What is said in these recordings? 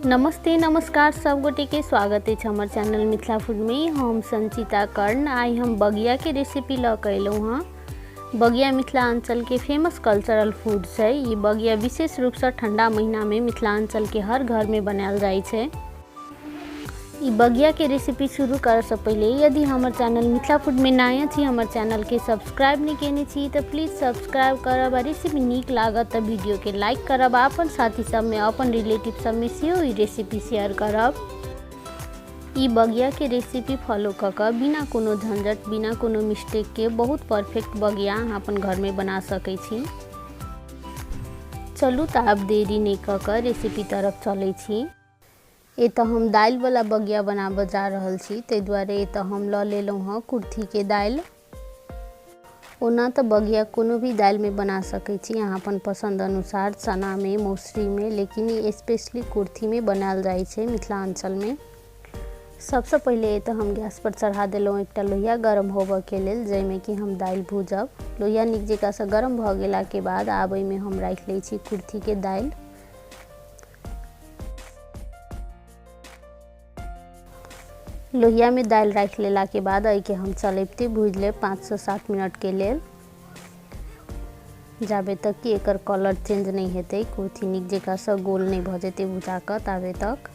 नमस्ते नमस्कार सब गोटे के स्वागत है हमर चैनल मिथिला फूड में। हम संचिता कर्ण। आई हम बगिया के रेसिपी ल के अयलहुँ हँ। बगिया मिथिलांचल के फेमस कल्चरल फूड है। ये बगिया विशेष रूप से ठंडा महीना में मिथिलांचल के हर घर में बनायल जाय छै। ई बगिया के रेसिपी शुरू करे से पहले यदि हमर चैनल मिथिला फूड में नया छी, हमर चैनल के सब्सक्राइब नहीं केने छी तो प्लीज सब्सक्राइब करब आ रेसिपी नीक लागत तो वीडियो के लाइक करब आ अपन साथी सब में अपन रिलेटिव सब में सेहो ई रेसिपी शेयर करब। ई बगिया के रेसिपी फॉलो क के बिना कोनो झंझट बिना कोनो मिस्टेक के बहुत परफेक्ट बगिया अहाँ अपन घर में बना सकै छी। चलू त आब देरी नहीं क के रेसिपी तरफ चलै छी। एतऽ हम दालि वाला बगिया बनाबऽ जा रहल छी, ताहि दुआरे एतऽ हम लऽ लेलहुँ हँ कुर्थी के दालि। ओना तऽ बगिया कोनो भी दालि में बना सकै छी अहाँ अपन पसंद अनुसार, चना में, मौसरी में, लेकिन ई स्पेशली कुर्थी में बनायल जाइ छै मिथिलांचल में। सबसँ पहिले एतऽ हम गैस पर चढ़ा देलहुँ एकटा लोहिया गरम होबऽ के लेल, जाहिमे कि हम दालि भूजब। लोहिया नीक जकाँसँ गरम भऽ गेलाके बाद आब एहिमे हम राखि लै छी कुर्थी के दालि। लोहिया में दालि राखि लेलाके बाद एहिके हम चलैबते भूजि लेब 5 से 7 मिनट के लेल, जाबे तक कि एकर कलर चेंज नहीं हेतै, कुर्थी नीक जकाँसँ गोल नहीं भऽ जेतै भुजाकऽ ताबे तक।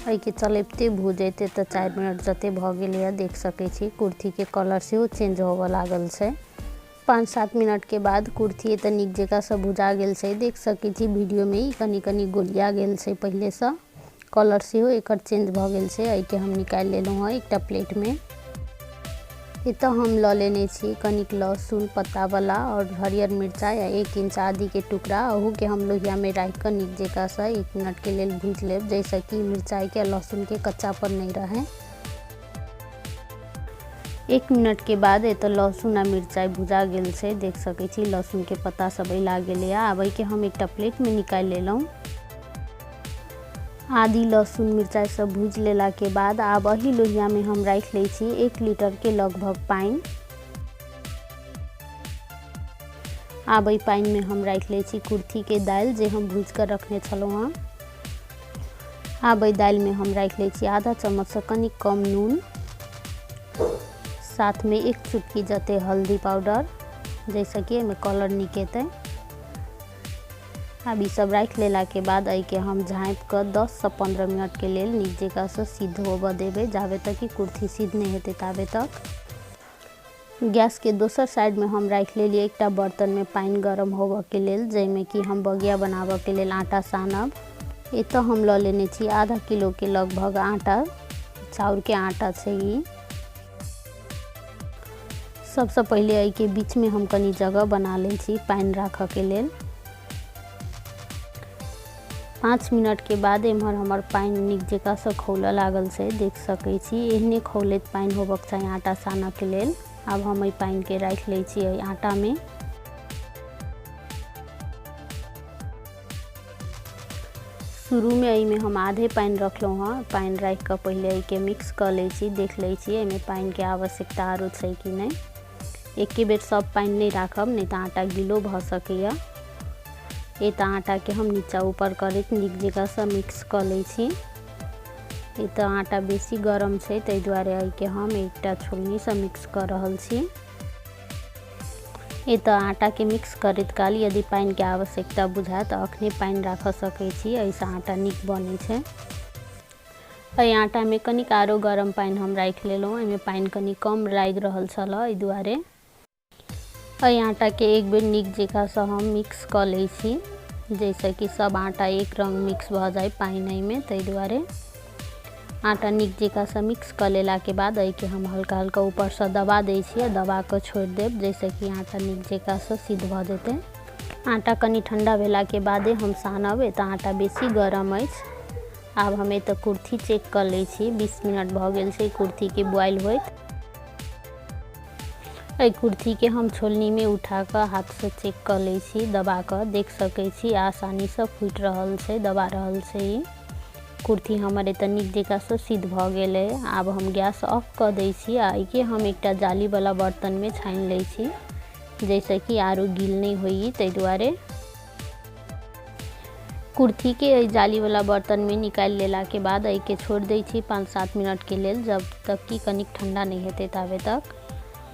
एहिके चलैबते भुजैते तऽ 4 मिनट जते भऽ गेलैए, देख सकै छी कुर्थीके कलर सेहो चेंज होबऽ लागल छै। 5-7 मिनट के बाद कुर्थी एतऽ नीक जकाँसँ भुजा गेल छै, देख सकै छी वीडियो में ई कनि कनि गोलिया गेल छै पहिलेसँ, कलर सेहो एकर चेंज भऽ गेल छै। एहिके हम निकालि लेलहुँ हँ एकटा प्लेटमे। एतऽ हम लऽ लेने छी कनिक लहसुन पत्तावला और हरियर मिरचाइ आ 1 इंच आदि के टुकड़ा। अहूके हम लोहियामे राखिकऽ नीक जकाँसँ 1 मिनट के लेल भूजि लेब, जाहिसँ कि मिरचाइके आ लहसुनके कच्चापन नहि रहै। 1 मिनट के बाद एतऽ लहसुन आ मिरचाइ भुजा गेल छै, देख सकै छी लहसुनके पत्ता सब ऐला गेलैए। आब एहिके हम एकटा प्लेटमे निकालि लेलहुँ। आदि लहसुन मिरचाइ सब भूजि लेलाके बाद आब एही लोहियामे हम राखि लै छी 1 लीटर के लगभग पानि। आब एहि पानिमे हम राखि लै छी कुर्थीके दालि जे हम भूजिकऽ रखने छलहुँ हँ। आब एहि दालिमे हम राखि लै छी आधा चम्मचसँ कनि कम नून, साथमे 1 चुटकी जते हल्दी पाउडर, जाहिसँ कि एहिमे कलर नीक एतै। आब ई सब राखि लेलाके बाद एहिके हम झाँपिकऽ 10 से 15 मिनट के लेल नीक जकाँसँ सिद्ध होबऽ देबै, जाबे तक कि कुर्थी सिद्ध नहि हेतै ताबे तक। गैस के दोसर साइडमे हम राखि लेलियै एकटा बर्तनमे पानि गरम होबऽ के लेल, जाहिमे कि हम बगिया बनाबऽ के लेल आटा सानब। एतऽ हम लऽ लेने छी आधा किलो के लगभग आटा, चाउरके आटा छै ई। सबसँ पहिले एहिके बीचमे हम कनि जगह बना लै छी पानि राखऽके लेल। 5 मिनट के बाद एम्हर हमर पानि नीक जकाँसँ खौलऽ लागल छै, देख सकै छी एहने खौलैत पानि होबक चाही आटा सानऽके लेल। आब हम एहि पानिके राखि लै छी एहि आटामे। शुरूमे एहिमे हम आधे पानि रखलहुँ हँ। पानि राखिकऽ पहिले एहिके मिक्स कऽ लै छी, देख लै छी एहिमे पानिके आवश्यकता आरो छै कि नहि। एके बेर सब पानि नहि राखब, नहि तऽ आटा गीलो भऽ सकैए। एतऽ आटाके हम नीचा ऊपर करैत नीक जकाँसँ मिक्स कऽ लै छी। एतऽ आटा बेसी गरम छै ताहि दुआरे एहिके हम एकटा छोलनीसँ मिक्स कऽ रहल छी। एतऽ आटाके मिक्स करैत काल यदि पानिके आवश्यकता बुझाय तऽ अखने पानि राखऽ सकै छी, एहिसँ आटा नीक बनै छै। एहि आटामे कनिक आरो गरम पानि हम राखि लेलहुँ, एहिमे पानि कनि कम लागि रहल छल एहि दुआरे। एहि आटाके एक बेर नीक जकाँसँ हम मिक्स कऽ लै छी, जाहिसँ कि सब आटा एक रङ्ग मिक्स भऽ जाय पानि एहिमे, ताहि दुआरे। आटा नीक जकाँसँ मिक्स कऽ लेलाके बाद एहिके हम हल्का हल्का ऊपरसँ दबा दै छी आ दबा कऽ छोड़ि देब, जाहिसँ कि आटा नीक जकाँसँ सिद्ध भऽ जेतै। आटा कनि ठण्डा भेलाके बादे हम सानब, एतऽ आटा बेसी गरम अछि। आब हम एतऽ कुर्थी चेक कऽ लै छी, 20 मिनट भऽ गेल छै कुर्थीके बॉयल होइत। एहि कुर्थीके हम छोलनीमे उठाकऽ हाथसँ चेक कऽ लै छी, दबाकऽ देख सकै छी आसानीसँ फूटि रहल छै, दबा रहल छै। ई कुर्थी हमर एतऽ नीक जकाँसँ सिद्ध भऽ गेलै। आब हम गैस ऑफ कऽ दै छी आ एहिके हम एकटा जालीवला बर्तनमे छानि लै छी, जाहिसँ कि आरो गील नहि होइ, ताहि दुआरे। कुर्थीके एहि जालीवला बर्तनमे निकालि लेलाके बाद एहिके छोड़ि दै छी 5-7 मिनटके लेल, जब तक कि कनिक ठण्डा नहि हेतै ताबे तक।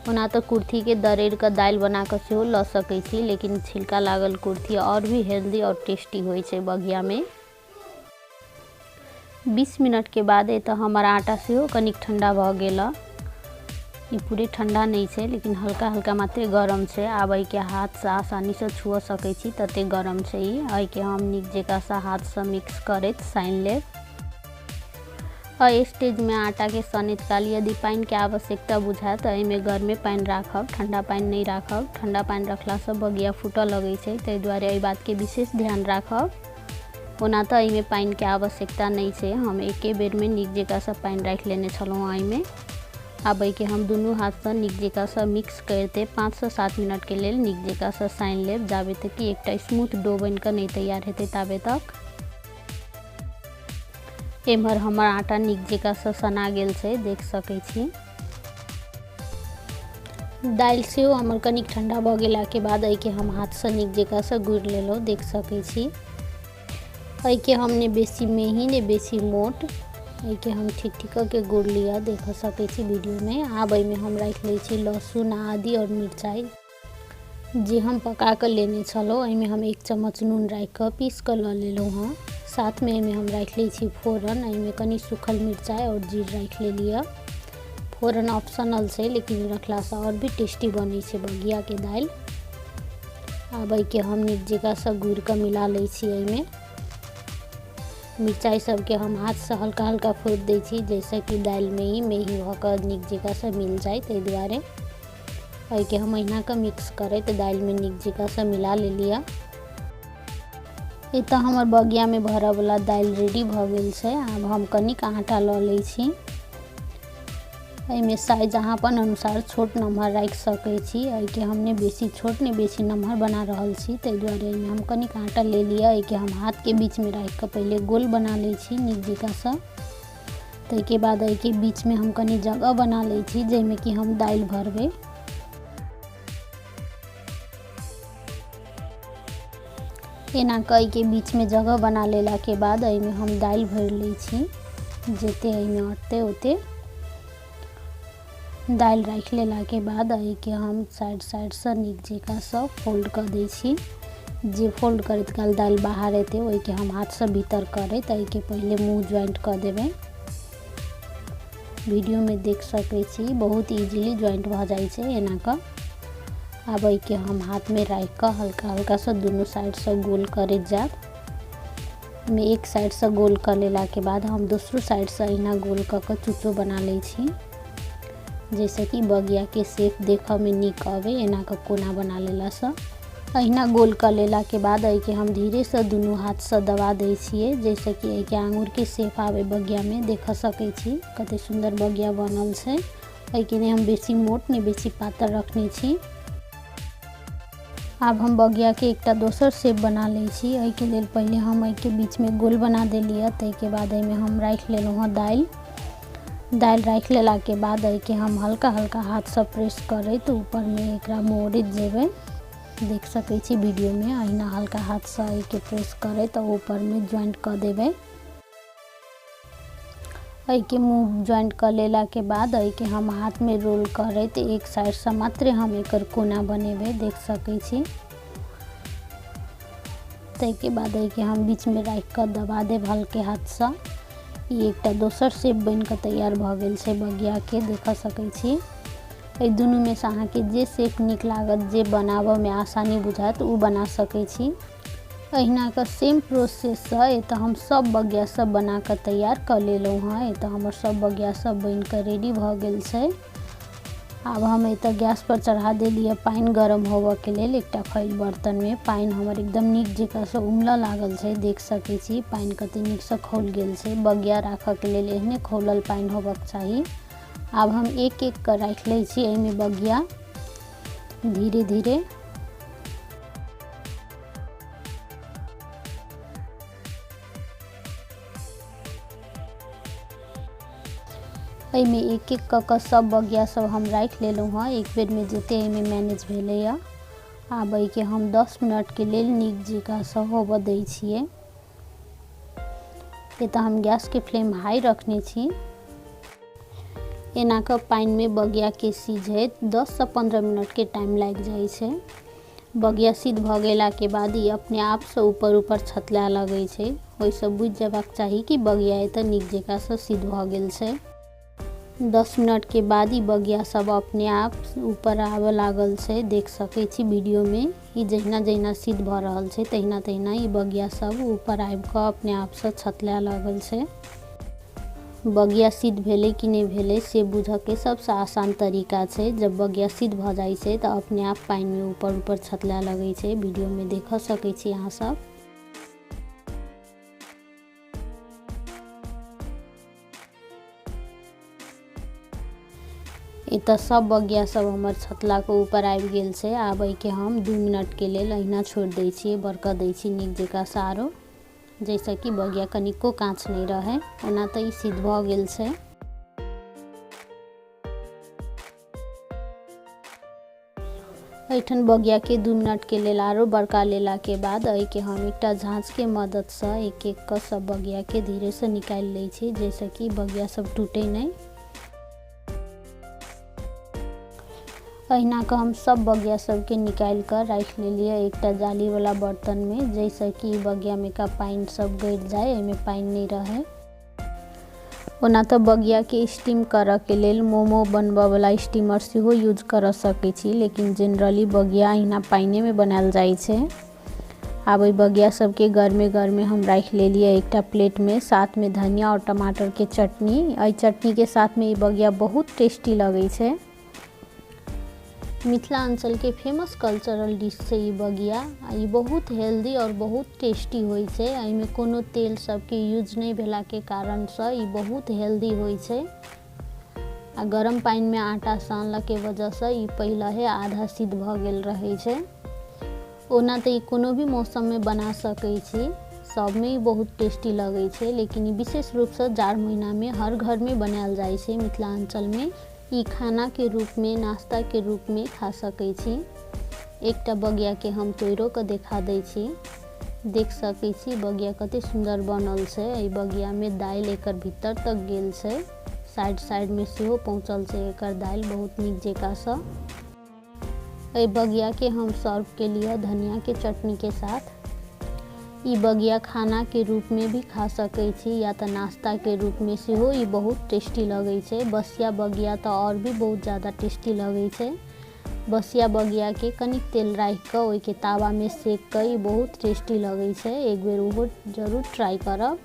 ओना तऽ कुर्थीके दरड़ि कऽ दालि बना कऽ सेहो लऽ सकै छी, लेकिन छिलका लागल कुर्थी आओर भी हेल्दी आओर टेस्टी होइ छै बघियामे। 20 मिनटके बाद एतऽ हमर आटा सेहो कनिक ठण्डा भऽ गेल। ई पूरे ठण्डा नहि छै, लेकिन हल्का हल्का मात्रे गरम छै। आब एहिके हाथसँ आसानीसँ छुअ सकै छी, ततेक गरम छै ई। एहिके हम नीक जकाँसँ हाथसँ मिक्स करैत सानि लेब। एहि स्टेजमे आटाके सनैत काल यदि पानिके आवश्यकता बुझायत तऽ एहिमे गरमे पानि राखब, ठण्डा पानि नहि राखब। ठण्डा पानि रखलासँ बगिया फूटऽ लगै छै, ताहि दुआरे एहि बातके विशेष ध्यान राखब। ओना तऽ एहिमे पानिके आवश्यकता नहि छै, हम एके बेरमे नीक जकाँसँ पानि राखि लेने छलहुँ एहिमे। आब एहिके हम दुनू हाथसँ नीक जकाँसँ मिक्स करिते 5 से 7 मिनटके लेल नीक जकाँसँ सानि लेब, जाबे तक कि एकटा स्मूथ डो बनि कऽ नहि तैयार हेतै ताबे तक। एम्हर हमर आटा नीक जकाँसँ सना गेल छै, देख सकै छी। दालि सेहो हमर कनिक ठण्डा भऽ गेलाके बाद एहिके हम हाथसँ नीक जकाँसँ गुड़ि लेलहुँ, देख सकै छी। एहिके हम ने बेसी मेही ने बेसी मोट, एहिके हम ठीक ठीक के गुड़ लिअ, देख सकै छी वीडियोमे। आब एहिमे हम राखि लै छी लहसुन, आदि आओर मिरचाइ जे हम पका कऽ लेने छलहुँ। एहिमे हम 1 चम्मच नून राखि कऽ पीस कऽ लऽ लेलहुँ हँ। साथमे एहिमे हम राखि लै छी फोरन। एहिमे कनि सूखल मिरचाइ आओर जीर राखि लेलियै। फोरन ऑप्शनल छै, लेकिन रखलासँ आओर भी टेस्टी बनै छै बघियाके दालि। आब एहिके हम नीक जकाँसँ गुड़ि कऽ मिला लै छी। एहिमे मिरचाइ सबके हम हाथसँ हल्का हल्का फोड़ि दै छी, जाहिसँ कि दालिमे ही मेही भऽ कऽ नीक जकाँसँ मिल जाय, ताहि दुआरे। एहिके हम अहिना कऽ मिक्स करैत दालिमे नीक जकाँसँ मिला लेलियै। एतऽ हमर बगियामे भरऽवला दालि रेडी भऽ गेल छै। आब हम कनिक आटा लऽ लै छी। एहिमे साइज अहाँ अपन अनुसार छोट नम्हर राखि सकै छी। एहिके हम ने बेसी छोट ने बेसी नम्हर बना रहल छी, ताहि दुआरे एहिमे हम कनिक आटा ले लिअ। एहिके हम हाथके बीचमे राखि कऽ पहिले गोल बना लै छी नीक जकाँसँ। ताहिके बाद एहिके बीचमे हम कनि जगह बना लै छी, जाहिमे कि हम दालि भरबै। एना कऽ एहिके बीचमे जगह बना लेलाके बाद एहिमे हम दालि भरि लै छी। जते एहिमे अटतै ओते दालि राखि लेलाके बाद एहिके हम साइड साइडसँ नीक जकाँसँ फोल्ड कऽ दै छी। जे फोल्ड करैत काल दालि बाहर एतै, ओहिके हम हाथसँ भीतर करैत एहिके पहिले मुँह ज्वाइंट कऽ देबै। वीडियोमे देख सकै छी, बहुत इजीली ज्वाइंट भऽ जाइ छै एना कऽ। आब एहिके हम हाथमे राखि कऽ हल्का हल्कासँ दुनू साइडसँ गोल करैत जायब। एहिमे एक साइडसँ गोल कऽ लेलाके बाद हम दोसरो साइडसँ अहिना गोल कऽ कऽ चूचो बना लै छी, जाहिसँ कि बगियाके शेप देखऽमे नीक अबै। एना कऽ कोना बना लेलासँ, अहिना गोल कऽ लेलाके बाद एहिके हम धीरेसँ दुनू हाथसँ दबा दै छियै, जाहिसँ कि एहिके आङुरके शेप आबै बगियामे। देख सकै छी कते सुन्दर बगिया बनल छै। एहिके नहि हम बेसी मोट नहि बेसी पातर रखने छी। आब हम बगियाके एकटा दोसर शेप बना लै छी। एहिके लेल पहिले हम एहिके बीचमे गोल बना देलियै। ताहिके बाद एहिमे हम राखि लेलहुँ हँ दालि। दालि राखि लेलाके बाद एहिके हम हल्का हल्का हाथसँ प्रेस करैत ऊपरमे एकरा मोड़ैत जेबै। देख सकै छी वीडियोमे, अहिना हल्का हाथसँ एहिके प्रेस करैत ऊपरमे ज्वाइंट कऽ देबै। एहिके मुँह ज्वाइंट कऽ लेलाके बाद एहिके हम हाथमे रोल करैत एक साइडसँ मात्र हम एकर कोना बनेबै, देख सकै छी। ताहिके बाद एहिके हम बीचमे राखि कऽ दबा देब हल्के हाथसँ। ई एकटा दोसर शेप बनि कऽ तैयार भऽ गेल छै बगियाके, देख सकै छी। एहि दुनूमे सँ अहाँके जे शेप नीक लागत, जे बनाबऽमे आसानी बुझायत, ओ बना सकै छी। अहिना कऽ सेम प्रोसेससँ एतऽ हम सब बगिया सब बना कऽ तैयार कऽ लेलहुँ हँ। एतऽ हमर सब बगिया सब बनि कऽ रेडी भऽ गेल छै। आब हम एतऽ गैस पर चढ़ा देलियै पानि गरम होबऽके लेल एकटा खैल बर्तनमे। पानि हमर एकदम नीक जकाँसँ उमलऽ लागल छै। देख सकै छी पानि कते नीकसँ खौल गेल छै। बगिया राखऽके लेल एहने खौलल पानि होबऽके चाही। आब हम एक एक कऽ राखि लै छी एहिमे बगिया धीरे धीरे। एहिमे एक एक कऽ कऽ सब बगिया सब हम राखि लेलहुँ हँ, एक बेरमे जते एहिमे मैनेज भेलैए। आब एहिके हम 10 मिनटके लेल नीक जकाँसँ होबऽ दै छियै। एतऽ हम गैसके फ्लेम हाई रखने छी। एना कऽ पानिमे बगियाके सिझैत 10 से 15 मिनटके टाइम लागि जाइ छै। बगिया सिद्ध भऽ गेलाके बाद ई अपने आपसँ ऊपर ऊपर छतलाए लगै छै। ओहिसँ बुझि जेबाक चाही कि बगिया एतऽ नीक जकाँसँ सिद्ध भऽ गेल छै। 10 मिनटके बाद ई बगिया सब अपने आप ऊपर आबऽ लागल छै। देख सकै छी वीडियोमे, ई जहिना जहिना सिद्ध भऽ रहल छै तहिना तहिना ई बगिया सब ऊपर आबि कऽ अपने आपसँ छतलाए लागल छै। बगिया सिद्ध भेलै कि नहि भेलै से बुझऽके सबसँ आसान तरीका छै, जब बगिया सिद्ध भऽ जाइ छै तऽ अपने आप पानिमे ऊपर ऊपर छतलाए लगै छै। वीडियोमे देख सकै छी अहाँ सब। एतऽ सब बगिया सब हमर छतलाके ऊपर आबि गेल छै। आब एहिके हम 2 मिनटके लेल अहिना छोड़ि दै छियै, बरकऽ दै छी नीक जकाँसँ आरो, जाहिसँ कि बगिया कनिको काँच नहि रहै। ओना तऽ ई सिद्ध भऽ गेल छै। एहिठाम बगियाके 2 मिनटके लेल आरो बरका लेलाके बाद एहिके हम एकटा झाँझके मददसँ एक एक कऽ सब बगियाके धीरेसँ निकालि लै छी, जाहिसँ कि बगिया सब टूटै नहि। अहिना कऽ हम सब बगिया सबके निकालि कऽ राखि लेलियै एकटा जालीवला बर्तनमे, जाहिसँ कि बगियामे का पानि सब गड़ि जाय, एहिमे पानि नहि रहै। ओना तऽ बगियाके स्टीम करऽके लेल मोमो बनबऽवला स्टीमर सेहो यूज करऽ सकै छी, लेकिन जेनरली बगिया अहिना पानिएमे बनायल जाइ छै। आब एहि बगिया सबके गर्मे गर्मे हम राखि लेलियै एकटा प्लेटमे, साथमे धनिया और टमाटरके चटनी। एहि चटनीके साथमे ई बगिया बहुत टेस्टी लगै छै। मिथिलाञ्चलके फेमस कल्चरल डिश छै ई बगिया। ई बहुत हेल्दी और बहुत टेस्टी होइ छै। एहिमे कोनो तेल सबके यूज नहि भेलाके कारणसँ ई बहुत हेल्दी होइ छै। आ गरम पानिमे आटा सानलके वजहसँ ई पहिलहे आधा सिद्ध भऽ गेल रहै छै। ओना तऽ ई कोनो भी मौसममे बना सकै छी, सबमे ई बहुत टेस्टी लगै छै, लेकिन ई विशेष रूपसँ जाड़ महिनामे हर घरमे बनायल जाइ छै। मिथिलाञ्चलमे ई खानाके रूपमे, नाश्ताके रूपमे खा सकै छी। एकटा बगियाके हम तोड़िओ कऽ देखा दै छी। देख सकै छी बगिया कते सुन्दर बनल छै। एहि बगियामे दालि एकर भीतर तक गेल छै, साइड साइडमे सेहो पहुँचल छै एकर दालि बहुत नीक जकाँसँ। एहि बगियाके हम सर्व केलियै धनियाके चटनीके साथ। ई बगिया खानाके रूपमे भी खा सकै छी या तऽ नाश्ताके रूपमे सेहो ई बहुत टेस्टी लगै छै। बसिया बगिया तऽ आओर भी बहुत ज्यादा टेस्टी लगै छै। बसिया बगियाके कनिक तेल राखि कऽ ओहिके तावामे सेक कऽ ई बहुत टेस्टी लगै छै। एक बेर ओहो जरूर ट्राई करब।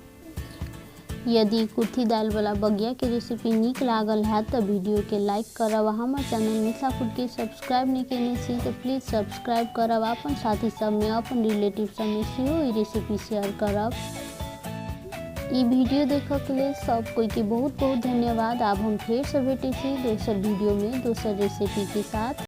यदि कुर्थी दालिवला बगियाके रेसिपी नीक लागल हैत तऽ वीडियोके लाइक करब। हमर चैनल मिथिला फूडके सब्सक्राइब नहि केने छी तऽ प्लीज सब्सक्राइब करब। अपन साथी सबमे, अपन रिलेटिव सबमे सेहो ई रेसिपी शेयर करब। ई वीडियो देखऽके लेल सब कोइके बहुत बहुत धन्यवाद। आब हम फेरसँ भेटै छी दोसर वीडियोमे दोसर रेसिपीके साथ।